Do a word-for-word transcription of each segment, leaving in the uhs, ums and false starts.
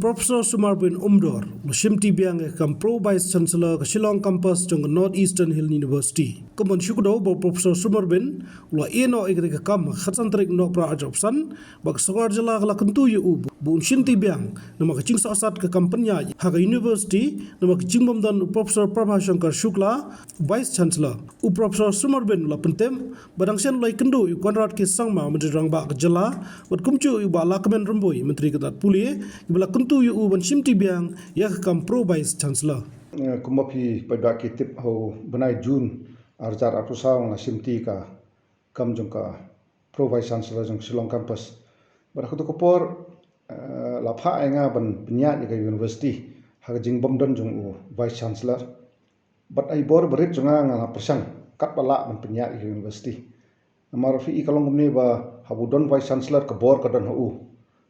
Professor Sumarbin Umdor u la shimti biang ïa ka kam Pro Vice Chancellor ka Shillong Campus jong ka North Eastern Hill University. Kumban shu kdew ba u Professor Sumarbin u la ïehnoh ïa ka kam ha ka khatsan tarik u Nohprah arhajar arphew san, bad ka sorkar jylla ka la kyntu ïa u ba un shimti biang namar ka jingsohsat ka kam pynïaid ha ka university namar ka jingbym don u Professor Prabha Shankar Shukla, Vice Chancellor. U Professor Sumarbin u la pyntip ba dang shen u la ïakynduh ïa u Conrad K Sangma, Myntri Rangbah ka jylla, bad kumjuh ïa u Bah Lahkmen Rymbui, Myntri ka tnad pule, kiba la kyntu ïa u ban shimti biang ïa ka kam Pro Vice Chancellor. Eh, kumba phi paidbah ki tip, ha u bnai June arhajar arphew saw nga la shimti ka kam jong ka Pro Vice Chancellor jong ka Shillong Campus. Bad ha kato ka por, eh, la phah ïa nga ban pynïaid ïa ka university ha ka jingbym don jong u Vice Chancellor. Bad ha i bor barit jong nga nga la pyrshang katba lah ban pynïaid ïa ka university. Namar phi i ka long kumne ba haba u don Vice Chancellor ka bor ka don ha u.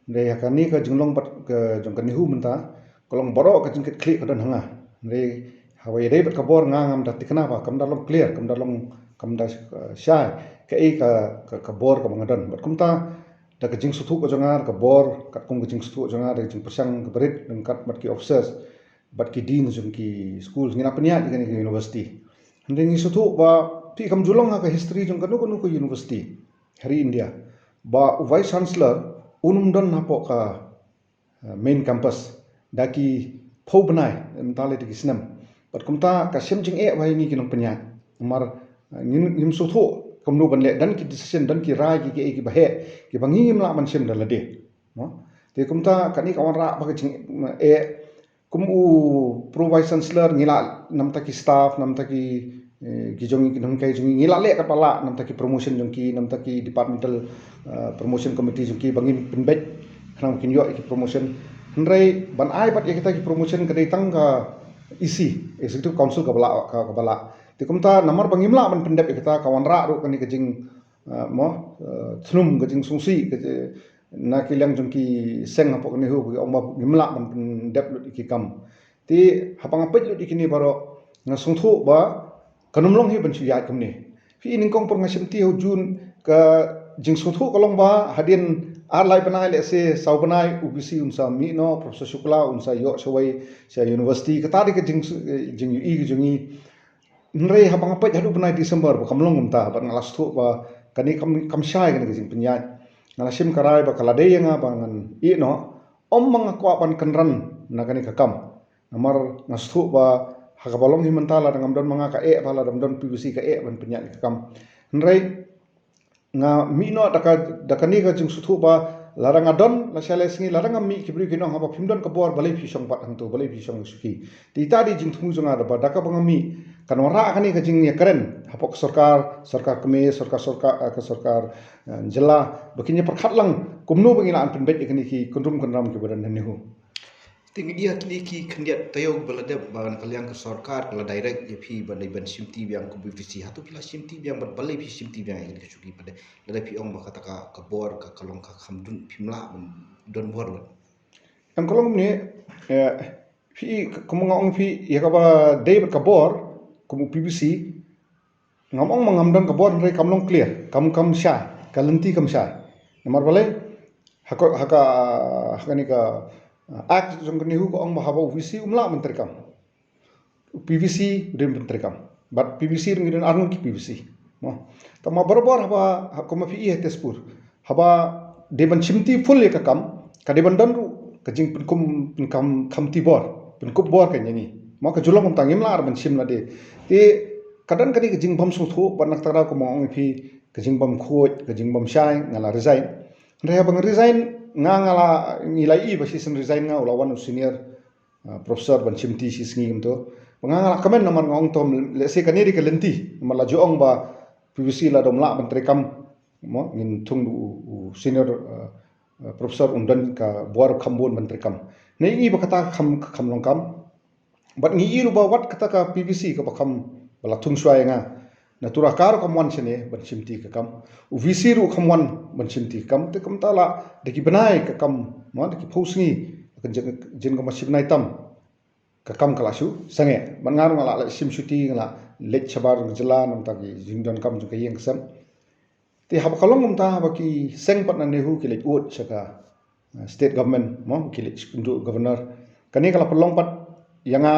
Hynrei ha kane ka jinglong bad ka jong ka NEHU mynta, ka long baroh ka jingkitkhlieh ka don ha nga. Hynrei haba ïadei bad ka bor nga ngam da thikna ba, kam da long clear, kam da long, kam da, eh, shai kaei ka, ka, ka bor kaba nga don. Bad kumta da ka jingsngewthuh ka jong nga, ka bor, katkum ka jingsngewthuh ka jong nga, da ka jingpyrshang ka barit ryngkat bad ki officers bad ki dean jong ki school, ngi la pynïaid ïa kane ka university. Hynrei ngi sngewthuh ba phi, kam ju long ha ka history jong kano kano ka university ha ri India ba u Vice Chancellor un ym don hapoh ka, eh, main campus da ki phew bnai, mynta lei da ki snem. Bad kumta ka shem jingeh ba ïa ngi ki nongpynïaid. Namar, eh, ngim, ngim sngewthuh kumno ban leh, don ki decision, don ki rai ki, ki, kiba heh kiba ngi ngim lah ban shim da lade. Mo? Te kumta kane ka wanrah ba ka jingeh. Kum u Pro Vice Chancellor ngi lah, namta ki staff, namta ki, eh, ki jong ngi, ki nonghikai jong ngi, ngi lah leh katba lah, namta ki promotion jong ki, namta ki departmental, eh, promotion committee jong ki ba ngin pynbeit khnang ba kin ïoh ïa ki promotion. Hynrei ban ai pat ïa kita ki promotion ka dei tang ka E C, Executive Council kaba lah, ka, kaba lah. Te kumta namar ba ngim lah ban pyndep ïa kita, ka wanrah ruh kane ka jing, eh, mo, eh, thnum, ka jingsngewsih, ka ji-, na ki liang jong ki seng hapoh ka NEHU, ba ki ong ba ngim lah ban pyndep lut ïa ki kam. Te haba nga peit lut ïa kine baroh nga sngewthuh ba kan ym long hi ban shu ïaid kumne. Phi i, nyngkong por nga shimti ha u June, ka jingsngewthuh ka long ba hadien ar lai bnai, lehse saw bnai, u VC un sa mih noh, Professor Shukla un sa ïoh shawei sha university. Kata dei ka jing, jingïohi ka jong ngi. Hynrei haba nga peit haduh bnai December ba kam long kumta, bad nga la sngewthuh ba kane kam, kam shai kane ka jingpynïaid. Nga la shim ka rai ba ka la dei ïa nga ba ngan ïeh noh, ym ba nga kwah ban kynran na kane ka kam. Namar nga sngewthuh ba ha kaba long hi mynta, lada ngam don ma nga ka eh, ba lada ngam don PVC ka eh ban pynïaid ïa ka kam. Hynrei nga mih noh da ka, da kane ka jingsngewthuh ba lada nga don, lashai lai sngi lada nga mih, ki briew kin ong, haba phim don ka bor balei phi shong pat hangto, balei phi shong shuki. Te ita dei jingthmu jong nga, da ba da kaba nga mih kan wanrah kane ka jingïakren hapoh ka sorkar, sorkar kmie, sorkar, sorkar, eh, ka sorkar, eh, jylla, ba kin ïa pyrkhat lang kumno ba ngin lah ban pynbeit ïa kine ki kynrum kynram kiba don ha NEHU. Te ngi ïa kine ki khyndiat taïew ba la dep, ba na ka liang ka sorkar ka la direct ïa phi ba dei ban shimti biang kum VC. Hato phi la shimti biang, bad balei phi shimti biang ïa kine ki shuki, bad lada phi ong ba kata ka, ka bor ka, ka long ka kham dun, phim lah ban don bor lut? Em, ka long kumne, eh, phi, kumba nga ong phi, ïa kaba dei bad ka bor kum u PVC, ngam ong ba ngam don ka bor, hynrei kam long clear, kam, kam shai, ka lynti kam shai. Namar balei? Ha ka, ha ka, ha kane ka, uh, act jong ka NEHU ka ong ba haba u VC um lah ban treikam, u PVC u dei ban treikam. Bad PVC ruh ngi don arngut ki PVC. Mo. Tangba barabor haba, ha, kumba phi i ha Tezpur, haba dei ban shimti full ïa ka kam, ka dei ban don ruh ka jingpynkum, pynkam, khamti bor, pynkup bor ka ïa ngi. Mo, ka ju long kumta, ngim lah ban shim lade. Te ka don kane ka jingbym sngewthuh, bad na kata ka daw kumba nga ong ïa phi, ka jingbym khuid, ka jingbym shai, nga la resign. Hynrei haba nga resign, nga, nga la, ngi la i ba shisien resign nga u la wan u senior, ah, professor ban shimti shi sngi kumto. Ba nga, nga la kmen namar nga ong to, lehse kane dei ka lynti, namar la ju ong ba PVC lada um lah ban treikam, mo, ngin thung da u, u senior, ah, ah, professor un don ka bor kham bun ban treikam. Nga i ba kata kham, kham long kam. Bad ngi i ruh ba wat kata ka PVC kaba kham, ba la thung shuwa ïa nga, na Turakar kam wan shane ban shimti ka kam. U VC ruh kam wan ban shimti ka kam. Te kumta la da ki bnai ka kam, mo, da ki phew sngi, ka jin, jin kaba shi bnai tam, ka kam ka la shu sangeh. Bad nga ruh nga la, la shim shuti, nga la leit shabar jylla namar ki jingdonkam jong ka ïing ka sem. Te haba ka long kumta, haba ki seng pat na NEHU ki leit ud sha ka, uh, state government, mo, ki leit kynduh governor. Kane ka la pynlong pat ïa nga,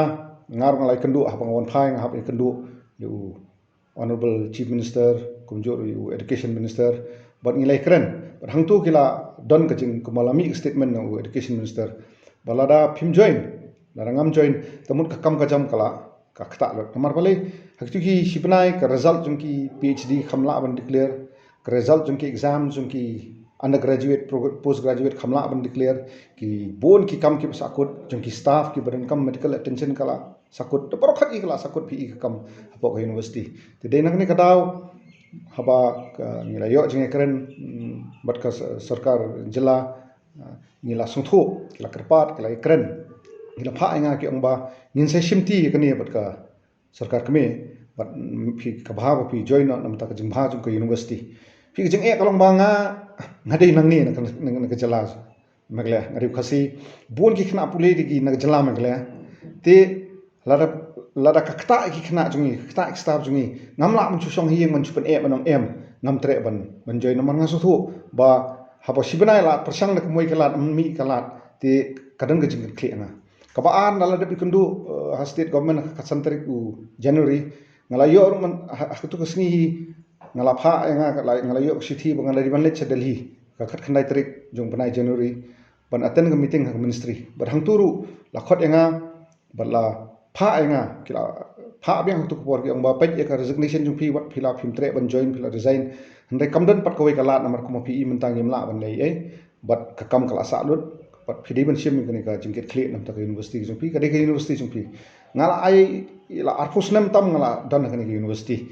nga ruh nga la ïakynduh, haba nga wan phai nga hap ïakynduh ïa u Honorable Chief Minister, kumjuh ïa u Education Minister, bad ngi la ïakren. Bad hangto ki la don ka jing, kumba la mih ka statement na u Education Minister. Bad lada phim join, lada ngam join, te mut ka kam ka jam ka la, ka ktah lut. Namar balei, ha kito ki shi bnai ka result jong ki PhD kam lah ban declare, ka result jong ki exam jong ki undergraduate, pro-, postgraduate kam lah ban declare, ki bun ki kam kiba sahkut, jong ki staff kiba donkam medical attention ka la sahkut, te baroh khat ki ka la sahkut phi i ka kam hapoh ka university. Te dei na kane ka daw, haba ka ngi la ïoh jingïakren, mm, bad ka s-, sorkar jylla, ah, ngi la sngewthuh, ki la kyrpad, ki la ïakren. Ngi la phah ïa nga ki ong ba, ngin sa shimti ïa kane bad ka sorkar kmie, bad, mm, phi ka bha ba phi join noh namar ka jingbha jong ka university. Phi ka jingeh ka long ba nga, nga dei nangne na ka, na, na ka jylla Meghalaya, nga dei u Khasi, bun ki khynnah pule dei ki na ka jylla Meghalaya. Te lada, lada ka ktah ki khynnah jong ngi, ka ktah ki staff jong ngi, ngam lah ban shu shong ha ïing ban shu pyneh ban ong em, ngam treh ban, ban join namar nga sngewthuh ba haba shi bnai la pyrshang da ka mui ka lad, mih ka lad, te ka don ka jingkitkhlieh nga. Kaba ar, nga la dep ïakynduh, eh, ha state government ha ka san tarik u January. Nga la ïoh ruh man, ha, ha kato ka sngi hi, nga la phah ïa nga, nga la, nga la ïoh ka shithi ba nga la dei ban leit sha Delhi ka khatkhyndai tarik jong u bnai January ban attend ka meeting ha ka ministry. Bad hangto ruh la khot ïa nga, bad la phah ïa nga, ki la phah biang hangto ka por, ki ong ba peit ïa ka resignation jong phi, wat phi la phim treh ban join, phi la resign. Hynrei kam don pat kawei ka lad namar kumba phi i mynta ngim lah ban leh ei ei. Bad ka kam ka la sah lut, bad phi dei ban shim ïa kane ka jingkitkhlieh namar ka university jong phi, ka dei ka university jong phi. Nga la ai, la arphew snem tam nga la don ha kane ka university.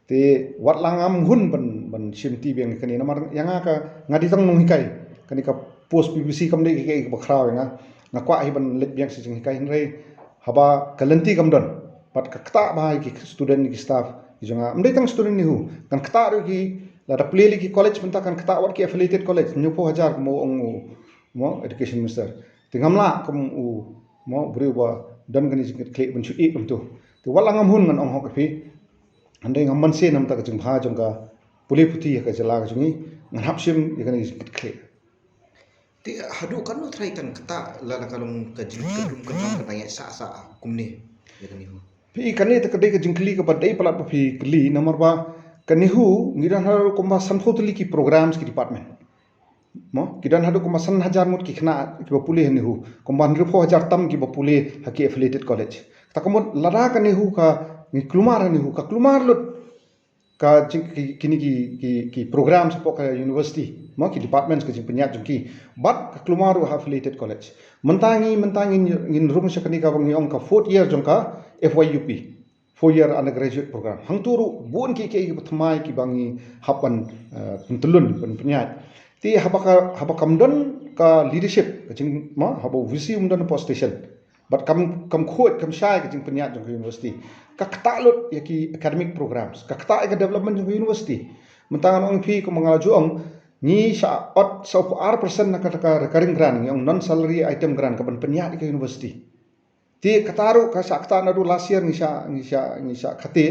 Te wat la ngam hun ban, ban shimti biang ïa kane namar ïa nga ka, nga dei tang nonghikai. Kane ka post PVC kam dei ka, ka, kaba khraw ïa nga. Nga kwah hi ban leit biang sha jinghikai, hynrei haba ka lynti kam don. Bad ka ktah bha ïa ki student, ïa ki staff ki jong nga. Ym dei tang student NEHU, kan ktah ruh ïa ki, lada plie ïa ki college mynta kan ktah wat ki affiliated college, hynñiewphew hajar kum u ong u, mo, education minister. Te ngam lah kum u, mo, briew ba don kane jingkitkhlieh ban shu ïeh kumto. Te wat la ngam hun ngan ong hok ïa phi. Hynrei ngam banse namar ka jingbha jong ka pule puthi ha ka jylla ka jong ngi, ngan hap shim ïa kane ka jingkitkhlieh. Te haduh katno trai kan ktah lada ka long ka jingkynrum kynram ka dang ïaid sah sah kumne ïa ka NEHU? Phi, kane te ka dei ka jingkylli kaba dei palat ba phi kylli, namar ba ka NEHU ngi don haduh kumba sanphew tylli ki programs, ki department. Mo, ki don haduh kumba san hajar ngut ki khynnah kiba pule ha NEHU, kumba hynriewphew hajar tam kiba pule ha ki affiliated college. Kata ka mut lada ka NEHU ka, ngi kulmar ha NEHU, ka kulmar lut ka jing, ki, kine ki, ki, ki programs hapoh ka university, mo, ki departments, ka jingpynïaid jong ki. Bad ka kulmar ruh ha affiliated college. Mynta ngi, mynta ngin, ngin rung sha kane kaba ngi ong ka fourth year jong ka FYUP, four year undergraduate program. Hangto ruh bun kiei kiei kiba thymmai kiba ngi hap ban, eh, pyntyllun, ban pynïaid. Te haba ka, haba kam don ka leadership, ka jing, mo, haba u VC um don hapoh station. Bad kam, kam khuid, kam shai ka jingpynïaid jong ka university. Ka ktah lut ïa ki academic programs, ka ktah ïa ka development jong ka university. Mynta ngan ong ïa phi kumba nga la ju ong, ngi shah ot sawphew ar percent na kata ka recurring grant, ngi ong non salary item grant, kaban pynïaid ïa ka university. Te kata ruh ka shah ktah naduh last year ngi shah, ngi shah, ngi shah khate.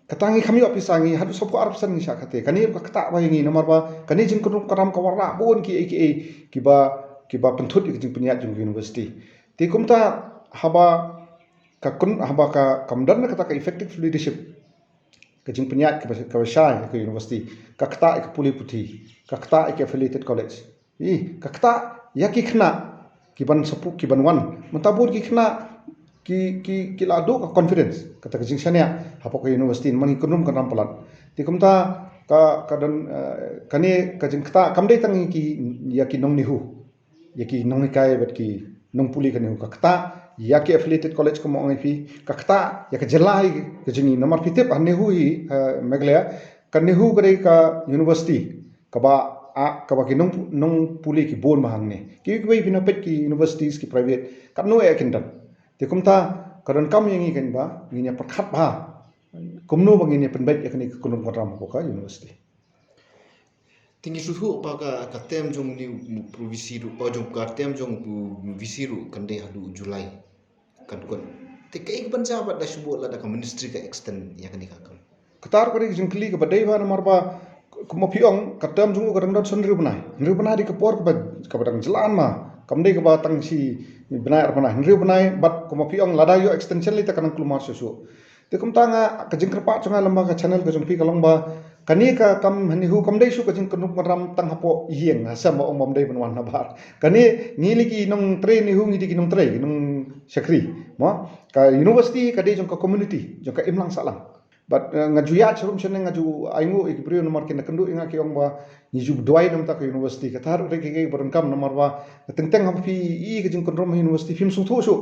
Kata ngi kham ïoh pisa, ngi haduh sawphew ar percent ngi shah khate. Kane ruh ka ktah bha ïa ngi namar ba kane jingkynrum kynram ka wanrah bun kiei kiei kiba, kiba pynthut ïa ka jingpynïaid jong ka university. Te kumta haba ka kun, haba ka kam don kata ka effective leadership, ka jingpynïaid kaba, kaba shai ïa ka university, ka ktah ïa ka pule puthi, ka ktah ïa ka affiliated college. Ih, ka ktah ïa ki khynnah kiban sapu, kiban wan. Mynta bun ki khynnah ki, ki, ki la duh ka confidence, kata ka jingshaniah hapoh ka university, namar ngi kynrum kynram palat. Te kumta ka, ka don, eh, kane ka jingktah kam dei tang ïa ki, ïa ki nong NEHU, ïa ki nonghikai bad ki nongpule ka NEHU, ka ktah ïa ki affiliated college kumba ong ïa phi, ka ktah ïa ka jylla hi ka jong ngi, namar phi tip ha NEHU hi, eh, Meghalaya, ka NEHU ka dei ka university kaba, ah, kaba ki nong, nongpule ki bun bha hangne. Kiwei kiwei phin ïa peit ki universities ki private, katno eh kin don. Te kumta ka donkam ïa ngi kan ba ngin ïa pyrkhat bha kumno ba ngin ïa pynbeit ïa kane ka kynrum kynram hapoh ka university. Te ngi sngewthuh ba ka, ka term jong une u VC ruh, oh, jong ka term jong u VC ruh kan dei haduh July kan kut. Te kaei kaban jia bad lada shu buh lada ka ministry ka extend ïa kane ka kam? Kata ruh ka dei ka jingkylli kaba dei bha namar ba Kumba phi ong, ka term jong u ka dang don hynriew bnai. Hynriew bnai dei ka por kaba, kaba dang jlan ma. Kam dei kaba tang shi bnai ar bnai. Hynriew bnai, bad kumba phi ong lada ïoh extension lei te ka nang kulmar shuh shuh. Te kumta nga, ka jingkyrpad jong nga lem bad ka channel ka jong phi ka long ba, kane ka kam hynñiew kam dei shuh ka jingkynrum kynram tang hapoh ïing, ha sem ba ong bym dei ban wan nabar. Kane ngi lei ki nongtrei hynñiew ngi dei ki nongtrei, ki nongshakri. Mo, ka university ka dei jong ka community, jong ka imlang sahlang. Bad, eh, nga ju ïaid sharum shane, nga ju ainguh ïa ki briew namar ki na kynduh ïa nga ki ong ba ngi ju duwai namar ka university. Kata ruh dei ki, ki ba donkam namar ba teng teng haba phi ïohi ka jingkynrum ha university phim sngewthuh shuh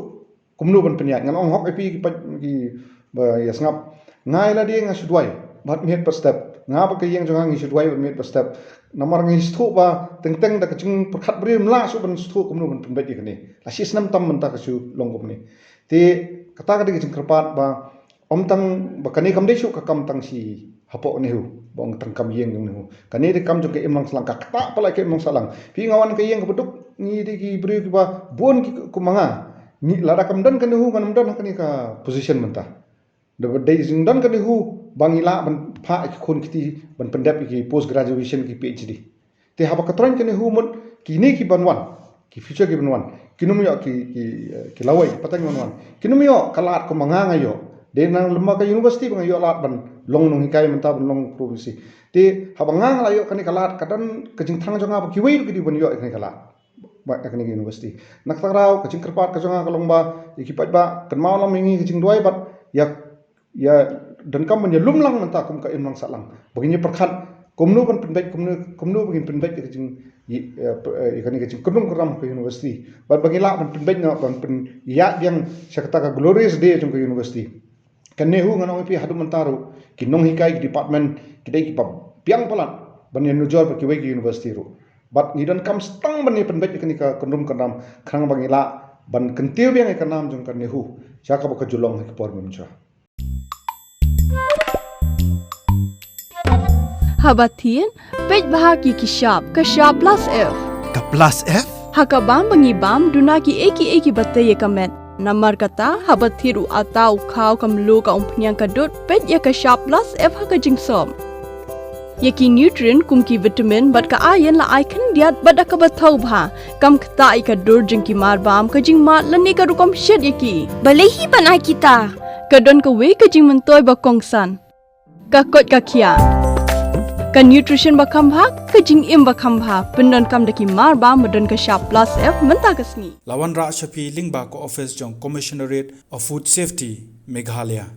kumno ban pynïaid. Ngan ong hok ïa phi ki pat ki ba ïa sngap. Nga ïa lade nga shu duwai bad miet bad step. Nga bad ka ïing jong nga ngi shu duwai bad miet bad step. Namar ngi sngewthuh ba teng teng da ka jingpyrkhat briew ym lah shuh ban sngewthuh kumno ban pynbeit ïa kane. La shi snem tam mynta ka shu long kumne. Te kata ka dei ka jingkyrpad ba ym tang ba kane kam dei shuh ka kam tang shi hapoh hynñiew, ba ong tang kam ïing jong hynñiew. Kane dei kam jong ka imlang sahlang, ka ktah palat ka imlang sahlang. Phi, nga wan ka ïing kaba duk, ngi dei ki briew kiba bun ki kum ma nga. Ngi lada kam don ka hynñiew ngan ym don ha kane ka position mynta. Da ba dei jingdon ka hynñiew ba ngi lah ban phah ïa ki khun kti ban pyndep ïa ki post graduation, ki PhD. Te haba ka troiñ ka hynñiew mut kine ki ban wan, ki future ki ban wan, kin ym ïoh ki, ki, eh, ki lawei, pateng ban wan. Kin ym ïoh ka lad kumba nga nga ïoh. Dei na lem bad ka university ba nga ïoh lad ban long nonghikai mynta, ban long professor. Te haba nga nga la ïoh kane ka lad, ka don ka jingthrang jong nga ba kiwei ruh ki dei ban ïoh ïa kane ka lad. Ba ïa kane ka university. Na kata ka daw ka jingkyrpad ka jong nga ka long ba ïa ki paidbah, kynmaw lem ïa ngi ka jingduwai bad ïa ïa donkam ban ïalum lang mynta kum ka imlang sahlang. Ba ngin ïa pyrkhat kumno ban pynbeit, kumno, kumno ba ngin pynbeit ïa ka jing, ïa, ïa, ïa kane ka jingkynrum kynram ka university. Bad ba ngin lah ban pynbeit noh, ban pyn, ïa biang sha kata ka glorious day jong ka university. Ka hynñiew ngan ong ïa phi haduh mynta ruh ki nonghikai, ki department ki dei kiba biang palat ban ïanujor bad kiwei ki university ruh. Bad ngi donkam stang ban ïa pynbeit ïa kane ka kynrum kynram khnang ba ngin lah ban kyntiew biang ïa ka nam jong ka hynñiew sha kaba ka ju long ha ki por mynshwa. Haba thied, peit bha ïa ki shap, ka shap plus F. Ka plus F? Ha kaba bam ba ngi bam, duna kiei kiei kiba tei ïa ka met. Namar kata, haba thied u atta, u khaw, ka mluh, ka umphniang, ka dud, peit ïa ka shap plus F ha ka jingsop. Ïa ki nutrient kum ki vitamin bad ka iron la ai khyndiat bad da kaba thaw bha. Kam ktah ïa ka dur jong ki marbam, ka jingmad lane ka rukom shet ïa ki. Balei hi ban ai kita? Ka don kawei ka jingmyntoi ba kongsan. Ka koit ka khiah. Ka nutrition ba kham bha, ka jingim ba kham bha. Pyndonkam da ki marbam ba don ka shap plus F mynta ka sngi. La wanrah sha phi lyngba ka office jong Commissionerate of Food Safety, Meghalaya.